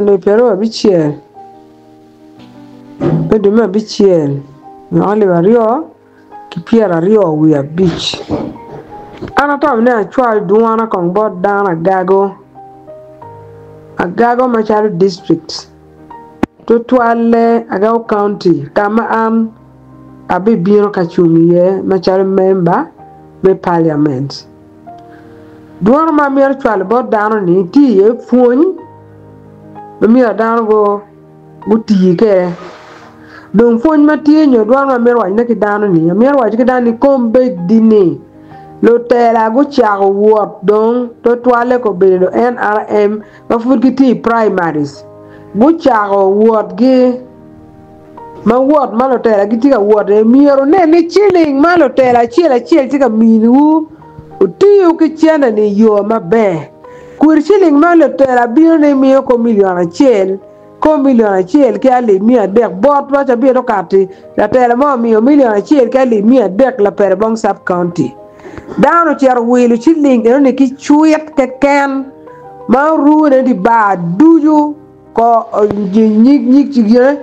Nino 26 me dwe me abicel mwaka alip aryo ki 25. An atamo ni acwal dwona kong bot dano agago, agago macalo district tutwalle agago county ka ma an abibino ka cung iye macalo member me parliament. Dwono ma amito cwalo bot dano-ni tye iye pwony ma myero dano guti kwede. Dong pwony ma tye nyo dwono ma amito wacone ki dano-ni, amito waco ki dano ni kombeddi-ni lutela gucako wot dong tutwalle kobedo lu NRM ma pud gitye i primaries gucako wotgi. Ma wot ma lutela gitye ka wot iye, myero wunen ni ciling ma lutela acel acel tye ka miniwu otiyo ki cente-ni i yo maber. Kwir ciling ma lutela bino ni miyo ko milion acel, ko milion acel ki alip miya adek botwa cabit okato-ti, latela mo omiyo milion acel ki alip miya adek Laperebong Sub-County. Dano ocito wilo ciling enoni ki cwit keken ma orune di bar ducu. Ko nyig nyig ci gine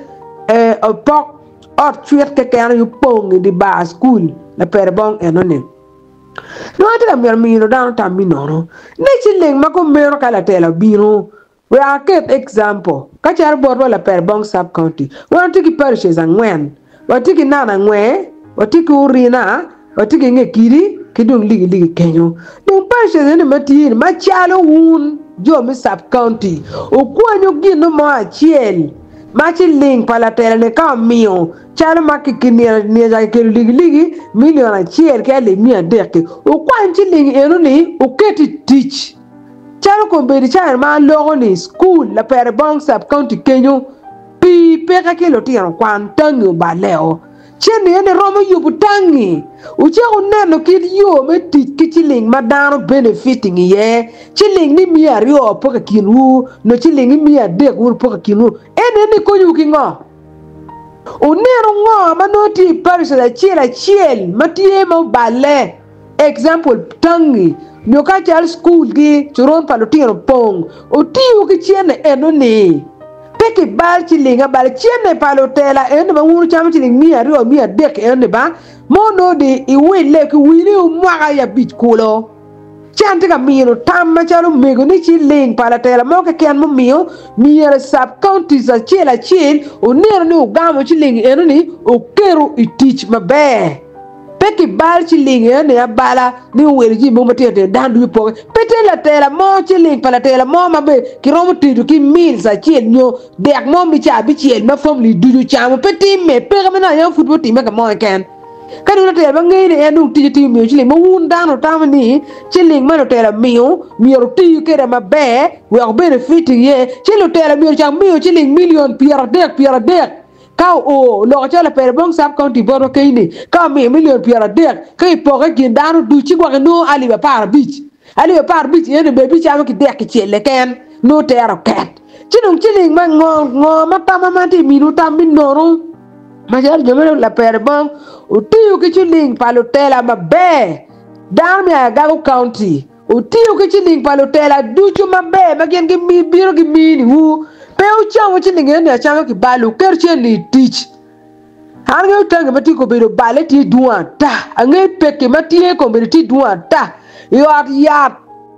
opok ot cwit keken aye opong i di bar cukul Laperebong eno-ni. Nongo atye ka mito mino dano tam mi nono ni ciling ma kumeno ka latela obino wek aket example ka calo botwa Laperebong sub county wan watye ki parishes angwen watye ki Nana Angwe watye ki Orina Watye ki nge kidi ki dong ligiligi kenyo. Dong parishes eni ma tye ni macalo wun jo me sub county wukwanyo gino mo acel ma ciling pa latela ni ka omiyo calo ma kinino ca kikelo ligiligi million acel ki alip miya adek ki wukwany ciling eno ni wuket i tic calo kombeddi cawa ma aloko ni school lapere bong sub county kenyo pii peke ki lutino kwan tangi oballe o. Cen eni romo yubo tangi. Wucako neno kit yo me tic ki ciling ma dano benefiting iye. Ciling ni 200 poko i kinwu nyo ciling ni 300 wun poko i kinwu. En eni konyowu ki ngo? Wuneno ngo ma nongo tye i parishes acel acel ma tye ma oballe? Example, tangi nyo ka cal school gi coron pa lutino pong otiyo ki cene eno ni pe ki bal ciling abala cene pa lutela eno ma wun wucamo ciling 200 300 eno ni ba mo nongo di iwile ki wili wu mwaka i abic kulo ci an tye ka mino tam macalo omego ni ciling pa latela mo keken mumiyo myero sub counties acel acel oneno ni wugamo ciling eno ni wuketo i tic maber. Pe kibal ciling eno ni abala ni owilo jami mogo matino tino dano ducu poke. Pe tye latela mo ciling pa latela mo ma be kiromo tedo ki meals acel nyo dek mo me ca abicel ma family ducu camo. Pe timme. Peke ma nongo yam pud pe otimme ka mo keken. Ka dong latela ma ngeyo ni en dong ticce tye miyo ciling ma wun dano wutamo ni ciling ma lutela miyo myero wuti kwede maber wek wubed fitting iye, ci lutela myero ocak miyo ciling milion 30 30. Ka oo, oloko calo lapere bong sub county botwa keny ni ka omiyo milion 30 ka ipoko i kin dano duc ci gwok inongo alip 15. Alip 15 eni bene bicamo ki dek kicel keken nongo tere oket. Ci dong ciling ma ngo ngo ma tama ma tye i minwu tam mi nono macalo jo me lapere bong otiyo ki ciling pa lutela maber dano me Agago county Wutiyo ki ciling pa lutela ducu maber ma gin gibino giminiwu. Pe wucamu ciling eni acama ki bal, wuket cen-ni i tic. An angeyo tangi ma tye kobedo balle tye dwong ata, angeyo pekki ma tye kobedo tye dwong ata i ot yat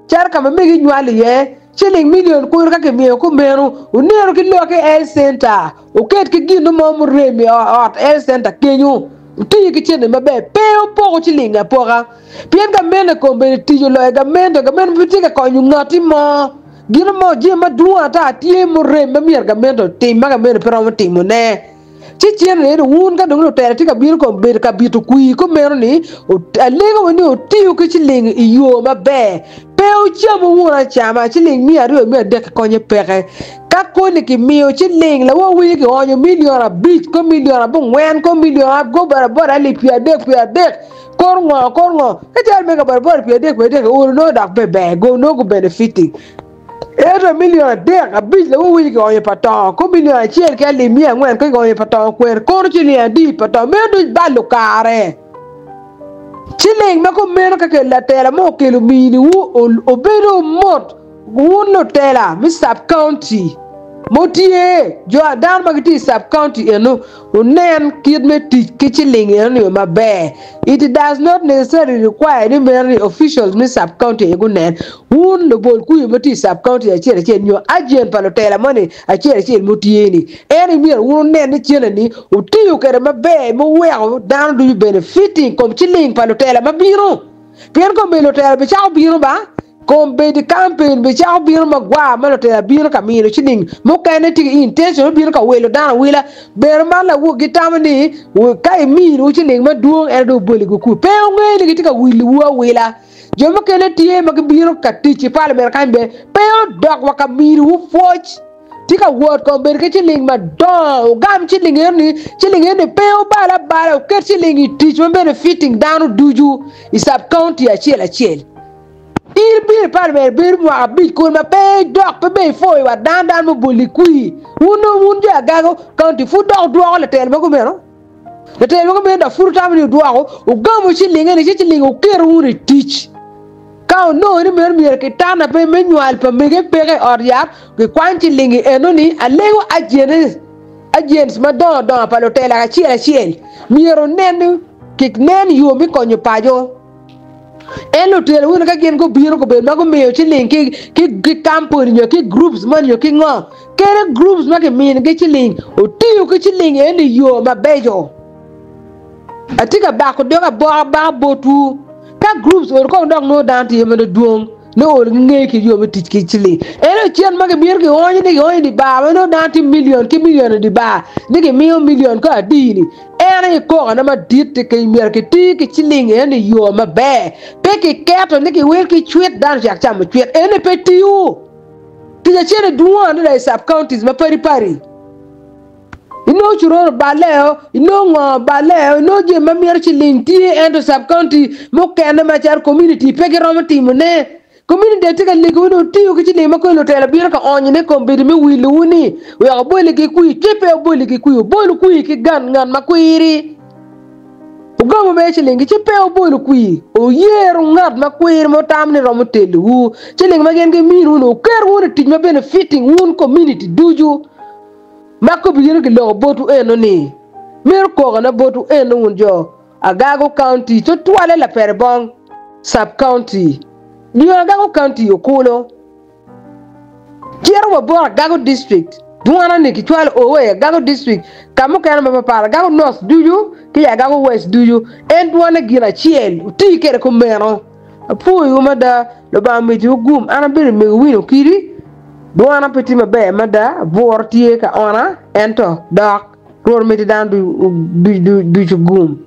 calo ka ma megi nywalo iye ciling milion kulu ka kimiyo kumeno, wuneno ki lok i health center. Wuket ki gin mo murem i ot health center kenyo, wuti ki cente maber, pe wupoko ciling apoka. Pien gamente kombeddi tic oloyo gamente, gamente pe tye ka konyo ngati mo. Gin mo, jami madwong ata tye murem ma myero gamente otim ma gamente pe romo timone. Ci cente eni wun ka dong lutela tye ka bino kombeddi ka bito kwir kumeno ni, alegowu ni wutiyu ki ciling i yo maber. Pe wucamu wunu acama ciling 200 300 konye peke. Ka koni kimiyo ciling lawo winyo kionyo milion abic ko milion abongwen ko milion ko bodaboda alip 30 30 kor ngo kor ngo ka calo mega bodaboda 30 30 olo nongo dok be ber go nongo go benefiting ento milion adek abic lawo winyo kionyo pa tongo ko milion acel ki alip miya angwen ko kionyo pa tongo kwene kono ciling adi pa tongo meno duc balo kare. Ciling ma kumeno ka kelo latela mo okelo miniwu obedo mot wun lutela me sub county. Mo tye jo dano ma gitye i sub county eno wunen kit me tic ki ciling eno ni maber. It does not necessarily require ni meno ni officials me sub county aye gunen. Wun lubol kuyo ma tye i sub county acel acel nyo agent pa lutela moni acel acel mutye ni en aye myero wun wunen ni cene ni wutiyo kwede maber ma wuweko dano ducu benefiting kom ciling pa lutela ma bino. Pien kombeddi lutela bicako bino ba Kombeddi kampen bicako bino magwar ma lutela bino ka mino ciling mukene tye ki intention me bino ka wilo dano awila. Bene ma lawok gitamo ni ka iminiwu ciling madwong en dong oboli gukul. Pe wungeyo ni gitye ka wiliwu awila. Jo mukene tye ma gibino ka tic i parliament kany bene pe odok wa ka miniwu pwoc. Tye ka wot kombeddi ki ciling madongo. Wugam ciling eno-ni, ciling eno-ni pe wubal abala, wuket ciling i tic ma benefiting dano ducu i sub county acel acel. In ibino i parliament ibedo mwaka abic kun ma pe idok pe bene ipwoyo wa dano dano muboli kwir. Wun dong wun jo Agago county pud dok wudwoko latel ma kumeno? Latel ma kumeno dok pud wutamo ni wudwoko? Wugamo cilinge ni ci ciling wuketo wun i tic. Ka onongo ni meno myero kitana pe me nywal pa mege peke i ot yat gikwany cilingi eno ni alego ajene agents madongo dongo pa lutela acel acel myero onen ni kinen yo me konyo paco. En lutela wunu ka gin gubino gubedo ma gumiyo ciling ki ki kampuni nyo ki groups moni nyo ki ngo kene groups ma kiminigi ciling otiyo ki ciling eni i yo mabeco. Atye ka bako dog aboka abaka botwu ka groups olo kong dok nongo dano tye ma dwong nongo olo gingeyo kit yo me tic ki ciling ento cen ma gibino gionyo ni gionyo i di bar ma nongo dano tye million ki million i di bar ni gimiyo million ka adi ni En aye kokone madit-ti ki myero kiti ki ciling eno i yo maber, pe kiketo ni kiwil ki cwit dano cak camo cwit eni pe tiyo. Tic acel-li dwong adada i sub-counties mapadi padi. Inongo coron oballeo, inongo ngo oballeo, inongo jami ma mito ciling tye ento sub-county mukene macalo community pe giromo timone. Kominiti atye ka legowu ni wutiyo ki ciling ma koni lutela bino ka onyone i kom bedo me wilowu ni wek oboli ki kwir, ci pe wuboli ki kwir, wubol kwir ki gan ngat ma kwiri. Wugamo mere cilingi, ci pe wubolo kwir, wuyeru ngat ma kwiri ma wutamo ni romo telowu. Ciling ma gin giminiwu-ni wuket wunu i tic ma benefiting wun kominiti ducu. Ma kobino giloko botwu eno ni, Mito kokona botwu eno wun jo Agago County, tutwalle Laperebong Sub-County, nyo Agago County Okulo. Cito wa bot Agago District, dwana ni kicwalo o wa i Agago District ka mukene mapapat, Agago North ducu ki i Agago West ducu. En dwane gin acel, wuti kwede kumeno. Apwoyowu mada, Lubanga omeddiwu gum. An abedo mego Win Okidi, dwana pe tye maber mada, buro tye ka ona, ento dok Rwot omeddi dano ducu gum.